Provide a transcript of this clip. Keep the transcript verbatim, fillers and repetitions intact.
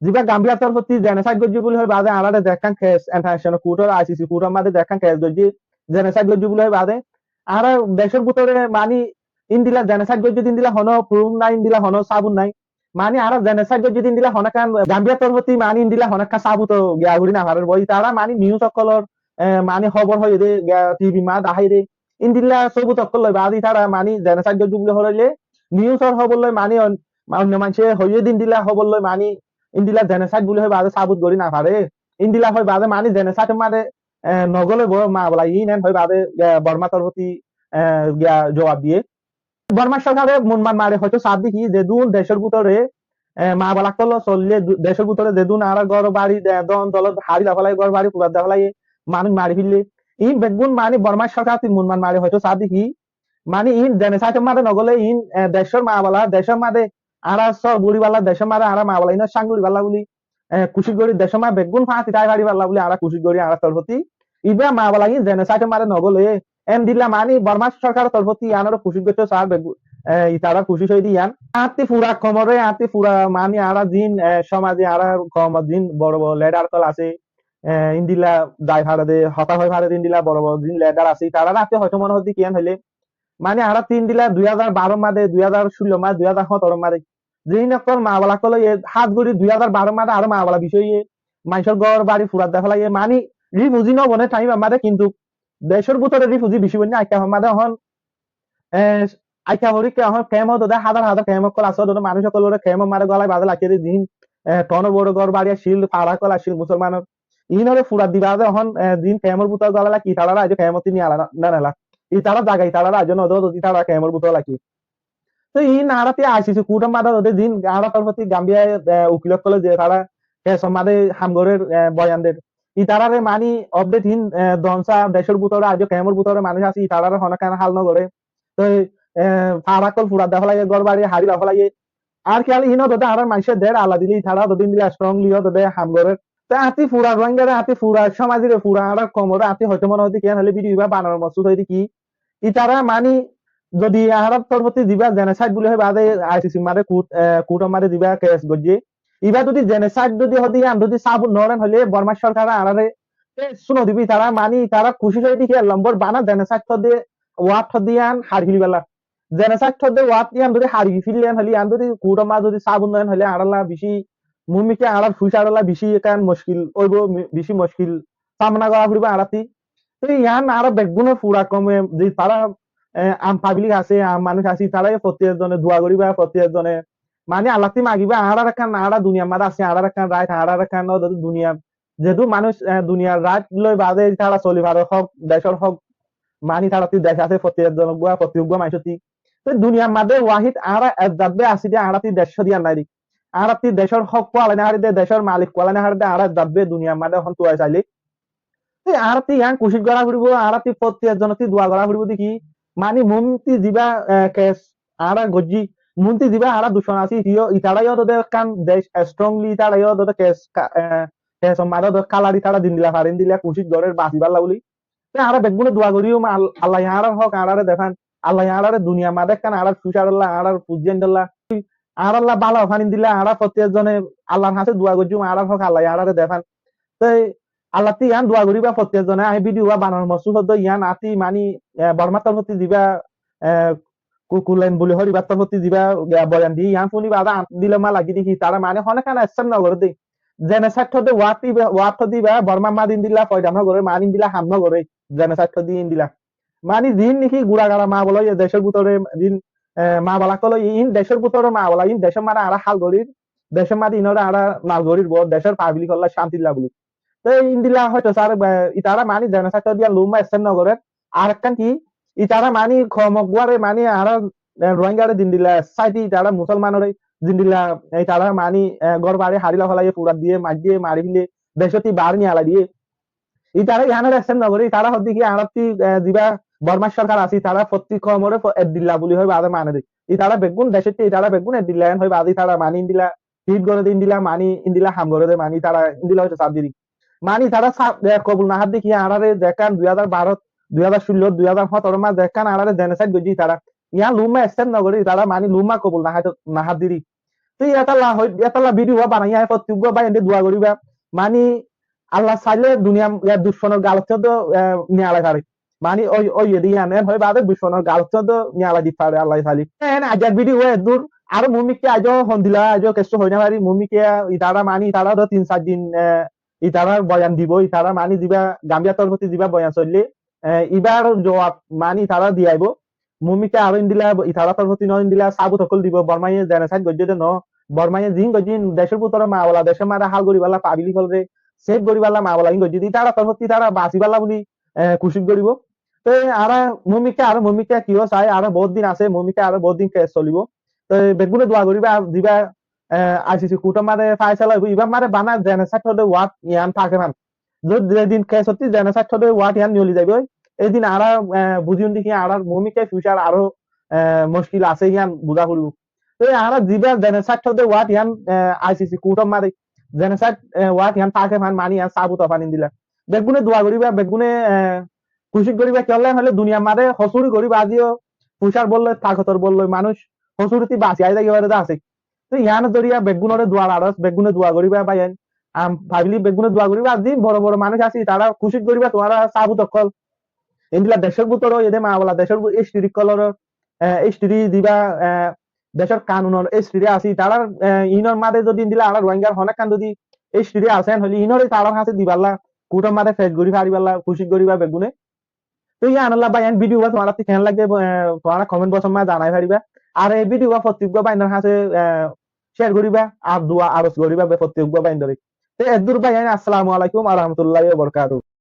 Zibá Gambiyar torfótti genocide goijjé buli hoi baade añáráre zekkán case international court or I C C court or maze zekkán case goijjé, genocide goijjé buli hoi baade añára decór bútore mani endilla genocide goijjé de endilla hono proof nai, endilla hono sabut nai. Mani añára genocide goijjé de endilla hono ekkán Gambiyar torfótti mani endilla hono ekkán sabut giya gori no farer. Boi tará mani news ókkolor, eh, mani hóbor hoiyé de, giya T V maze deháiye de. Endilla sobut ókkol loi baade tará mani genocide goijjé buli hoile news or hóbor loi mani on-, ma-, onno maincé hoiyé de endilla hóbor loi mani endilla genocide buli hoi baade sabut gori no fare. Endilla hoi baade mani genocide maze, eh, no gole bo ma bola inen hoi baade, eh, Borma torfótti, eh, giya jowab diye. Borma sorkare mun man mari hoito sá de ki, zedún decór bútore, eh, ma bola ókkol solle du-, decór bútore zedún añárar gór bari de-, don dolot hári loi félaiye, gór bari furai di félaiye, manúic mari félaiye. In beggún mani Borma sorkar ttí mun man mari hoito sá de ki, mani in genocide maze no gole in, eh, decór ma bola, decór maze añára sor gori balla, decór maze añára ma bola ino sang gori balla buli, eh, kucíc gori, decór maze beggún fáñti tái fari balla buli añára kucíc gori añárar torfótti. Ibá ma bola in genocide maze no gole, endilla mani Borma sorkar or torfótti iyanor kucíc goitto sar beggú-, eh, itarar kucíc óiye de iyan. Añátti fura koumore, añátti fura mani añára zin, eh, somaze añárar koumor zin boro boro leader ókkol asé, eh, endilla zai fare de, hotá hoi fare de, endilla boro boro zin leader asé, tarare añátti hoito mone hoó de ki iyan hoile, mani añára tin dilla dui házar baró maze, dui házar cúllo maze, dui házar hóñtoro maze, zin ókkol ma bola ókkol loi hás gori dui házar baró maze aró ma bola beci óiye, maincór gór bari furai di félaiye, mani refugee no bone time maze kintu decór bútore refugee beci bone añkka hon maze hon, eh, añkka forikka hon camp ot de házar házar camp ókkol asé, de manúic ókkolore camp or maze golai baade rakí de zin, eh, ton or boro gór bari accíl, fara ókkol accíl musolmanor. Inore furai di baade ehón, eh, zin camp or bútore golai rakí, itarare aijjó camp ottú niyala no, no nela. Itara zaga, itarare aijjó no de, de itara camp or bútore rakí. Te in añára te I C C court or maze de zin añárar torfótti Gambia, eh, ukil ókkole ze tara case or maze ham gorer, eh, boyan der. Itarare mani update in, eh, don sa decór bútore aijjó camp or bútore manúic asé, itarare hono ekkán hal no gore. Te, eh, fara ókkol furai di félaiye, gór bari hári loi félaiye. Ar kiyal ino de añárar maincé der Allah dile, itara de endilla strongly de ham gorer. Te añátti fura Rohingyare, añátti fura somajore, fura añárar koumore, añátti hoito mone hoó de ki iyan hoile video ibá bananor moksud hoó de ki, itara mani zodi añárar torfótti zibá genocide buli hoi baade I C C maze court, eh, court or maze zibá case goijjé, ibá zodi genocide zodi hoó de iyan zodi sabut no goren hoile Borma sorkare añárare case no dibo. Itara mani itara kucíc hoó de ki ek lombor bana genocide hoó de word hoó de iyan hári félaibolla. Genocide hoó de word iyan zodi hári félaiye hoile, iyan zodi court or maze zodi sabut no goren hoile, añáralla beci mumkin añárar future olla beci ekkán muckil óibo, mi-, beci muckil samna gora foribo añárattú. Te iyan añára beggúne fura koume ze tara, eh, am public asé, am manúic asé, tara fottí ekzone dua goriba, fottí ekzone mani Allah ttú magiba, añárar ekkán, añára duniyar maze asé, añárar ekkán right, añárar ekkán o duniyar Zehetu manúic, eh, duniyar right loi baade tara soli fare hók, decór hók, mani tarattú dec asé, fottí ekzon uggúa, fottí uggúa manúicottú. Te duniyar maze wahid añára ek zat be así de, añárattú dec diyan nai de. Añárattú decór hók kualai no fari de, decór malik kualai no fari de, añára ek zat be duniyar maze ehón tuwai saile. Te añárattú yián kucíc gora foribo, añárattú fottí ekzonottú dua gora foribo de ki, mani muúntu ziba, eh, case añára goijjí, muúntu ziba añára ducmon asé, híyo, itará yó de ekkán dec strongly, itará yó de case ka-, eh, case or maze de kalari tará zendilla fare endilla kucíc gorer basibálla buli. Te añára beggúne dua gorí, um, Al-, Allah ye añárar hók añárare defán, Allah ye añárare duniyar maze ekkán añárar future olla, añárar future olla, añáralla bála fán endilla, añára fottí ekzone Allahr hañsé dua goijjí, um, añárar hók Allah ye añárare defán. Te Allah ttú yián dua goríba fottí ekzone, añí video ba bananor moksud de yián añáttu mani, eh, Bormar torfóttu ziba, eh, ku-, kulen buli horibar torfóttu ziba, eh, boyan di yián fúni baade añár dilor maze lagé de ki tará mani honó ekkán accept no gore de. Genocide hoó de word iba, word hoó de iba Bormar maze endilla foida no gore, mani endilla ham no gore, genocide hoó de endilla. Mani zin niki gura gara ma bola ye decór bútore zin, eh, ma bola ókkol in decór bútore ma bola in decór maze añára hal gorir, decór maze inore añára nal gorir bo, decór public olla cánti lla buli. Te endilla hoito sar, ba, itará mani genocide diyan lumma accept no gorer. Ar ekkán ki, itará mani koum uggware mani añára, eh, Rohingyare zendilla society itará Musolmanore zendilla, eh, itará mani, eh, gór bari hári loi félaiye, furai diye, maijje, mari félaiye, decóttu bari niyalai diye. Itará yiánore accept no gore, itará hoó de ki añárattú, eh, ziba Bormar sorkar asé, itará fottí koumore fo-, ek dilla buli hoi baade mane de. Itará beggún decóttu, itará beggún ek dilla en hoi baade itará mani endilla treat gore de endilla, mani endilla ham gore de, mani tará endilla hoito sar de. Mani tará sa-, e, kobul no har de ki añárare zekkán dui házar baró, dui házar cúllo, dui házar hóñtoro maze zekkán añárare genocide goijjé tará. Yián lumma accept no gore tará, mani lumma kobul no har, no har de. Te yétalla hoi-, yétalla video wa banaiya, fottí uggwá báiyain dé dua goriba. Mani Allah sailé duniyar, e, ducmonor galottú, e, niyalai fare. Mani ói, ói edi yián, en hoi bade ducmonor galottú niyalai di fare Allah sailé. En aijjar video wa eddur, aró muúmikká aijjó hondilla, aijjó kessú hoi no fari, muúmikká itara mani, itara do tin sair din, e, itara boyan dibo, itara mani ziba Gambia torfótti ziba boyan soille, e, ibar jowab mani itara di aibo. Muúmikká aró endilla, itara torfótti no endilla sabut ókkol dibo, Bormaye genocide goijjé de no, Bormaye zin goijjé, decór bútore mabala, decór mazé hál goríballa, public ókkolore save goríballa mabala in goijjé de, itara torfótti itara basiballa buli, e, kucíc goribo. Te añára muúmikká, aró muúmikká kiyó sai, aró bout din asé, muúmikká aró bout din case solibo. Te beggúne dua goriba, ar ziba, e, I C C court or mazé faisala óibo, ibar mazé bana genocide hoó de word yián fake fan. Ze-, zedin case ottú genocide hoó de word yián niyoli zaibo, edin añára, e, buzí undi ki añárar muúmikká future aró, e, muckil asé yián buzá foribo. Te añára ziba genocide hoó de word yián, e, I C C court or mazé genocide, e, word yián fake fan mani yián sabut ó fan endilla. Beggúne dua goriba, beggúne, e, kucíc goriba, kiyólla hoilé duniyar mazé hosuri goriba, aijjó future bol loi, takotor bol loi manúic hosuri ttu basi ai táki fare de asé. Te yián zoriya beggúnore duar aros, beggúne dua goriba báiyain. Am public beggúne dua goriba, aijjó boro boro manúic asé, itara kucíc goriba, tuáñra sabut ókkol. Endilla decór bútore óiye de mabala, decór bú-, estiri ókkolor, e, estiri diba, e, decór kanunor estiri asé, itarar, e, inor mazé zodi endilla añára Rohingyar hono ekkán zodi estiri asé, en hoilé inore itarar hañsé diballa, court or mazé pec gori fariballa, kucíc goriba beggúne. Te yián olla báiyain video wa tuáñrattú keén lage, e, tuáñra comment box or mazé zanai fariba. Ar e video wa fottí uggwá báiyainor hañsé, e, share goriba, ar dua aros goriba be fottí uggwá báiyaindore. Te eddur báiyain, assalamu alaikum wa rahmatullahi wa barakatuhu.